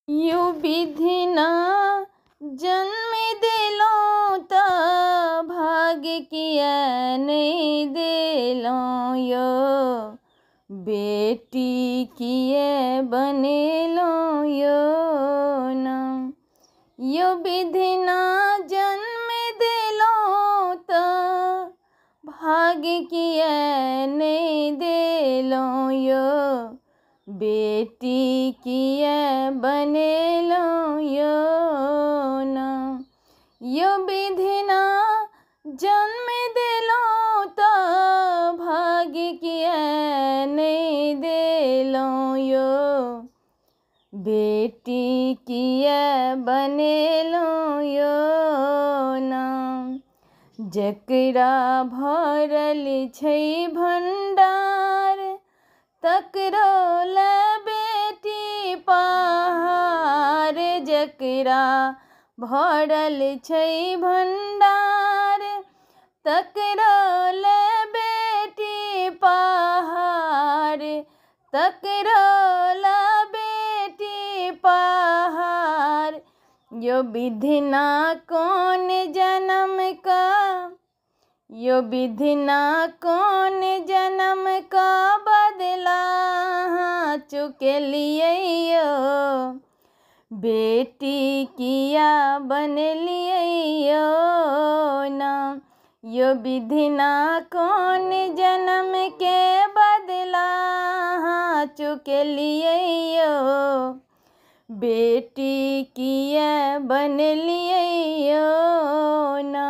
यौ विधिना जन्म देलहुँ तऽ भाग्य किए नहि देलहुँ यौ, बेटी किए बनेलहुँ यौ ना। यौ विधिना जन्म देलहुँ तऽ भाग्य किए नहि देलहुँ यौ, बेटी किए बनेलहुँ यौ ना। यौ विधिना जन्म देलहुँ तऽ भाग्य किए नहि देलहुँ यौ, बेटी किए बनेलहुँ यौ ना। जकरा भरल छै भण्डार तकरो लए बेटी पहाड़, जकरा भरल छै भण्डार तकरो लए बेटी पहाड़, तकरो लए बेटी पहाड़। यौ विधिना कोन जनम का, यौ विधिना कोन जनम का बदला अहाँ चुकेलियै यौ, बेटी किया बनेलियै यौ ना। यौ विधिना कोन जनम के बदला अहाँ चुकेलियै यौ, बेटी किए बनेलियै यौ ना।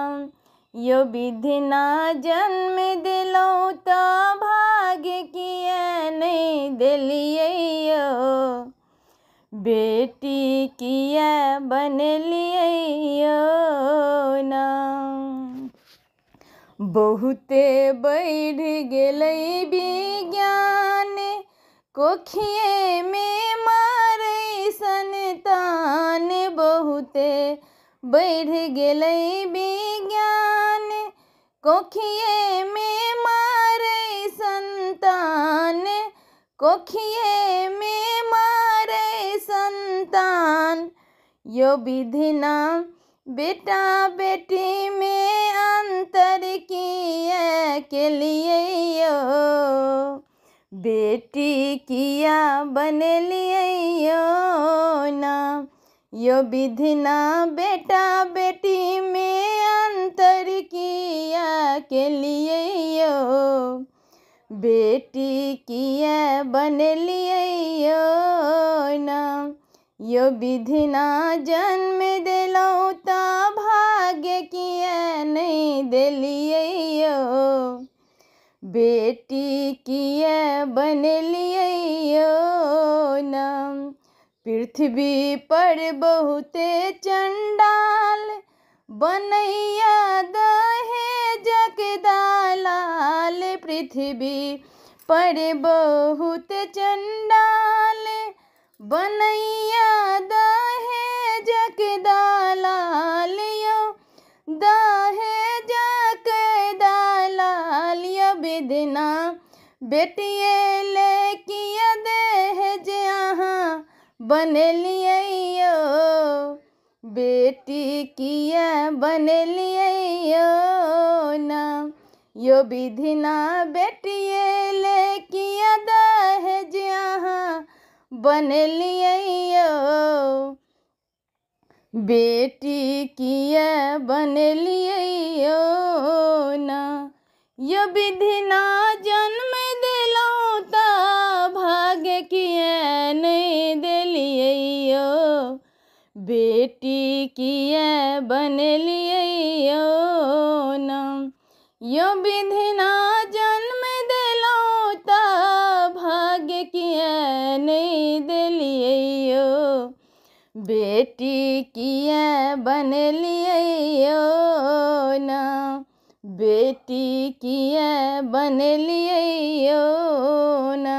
यौ विधिना जन्म देलहुँ तऽ भाग्य किए नहि देलियै यौ, बेटी किए बनेलियै यौ ना। बहुते बढ़ि गेलै विज्ञान, कोखिएमे मारै संतान, बहुते बढ़ि गेलै विज्ञान, कोखिएमे मारै संतान, कोखिएमे मारै संतान। यौ विधिना बेटा बेटीमे अन्तर किए केलियै यौ, बेटी किया बनेलियै यौ ना। यौ विधिना बेटा बेटीमे अन्तर किया केलियै यौ, बेटी किए बनेलियै यौ ना। यौ विधिना जन्म देलहुँ तऽ भाग्य किए नहि देलियै यौ, बेटी किए बनेलियै यौ ना। पृथ्वी पर बहुते चण्डाल बनैया दहेजक दलाल, पृथ्वी पर बहुत चण्डाल बनैया दहेजक दलाल यौ, दहेजक दलाल। यौ विधिना बेटिये ले किया दहेज अहाँ बनेलियै यौ, बेटी किए बनेलियै यौ ना। यौ विधिना बेटिये ले किया दहेज अहाँ बनेलियै यौ, बेटी किए बनेलियै यौ ना। यौ विधिना जन्म देलहुँ तऽ भाग्य किए नहि देलियै यौ, बेटी किए बनेलियै यौ ना। यौ विधिना जन्म देलहुँ तऽ भाग्य किए नहि देलियै यौ, बेटी किए बनेलियै यौ ना, बेटी किए बनेलियै यौ ना।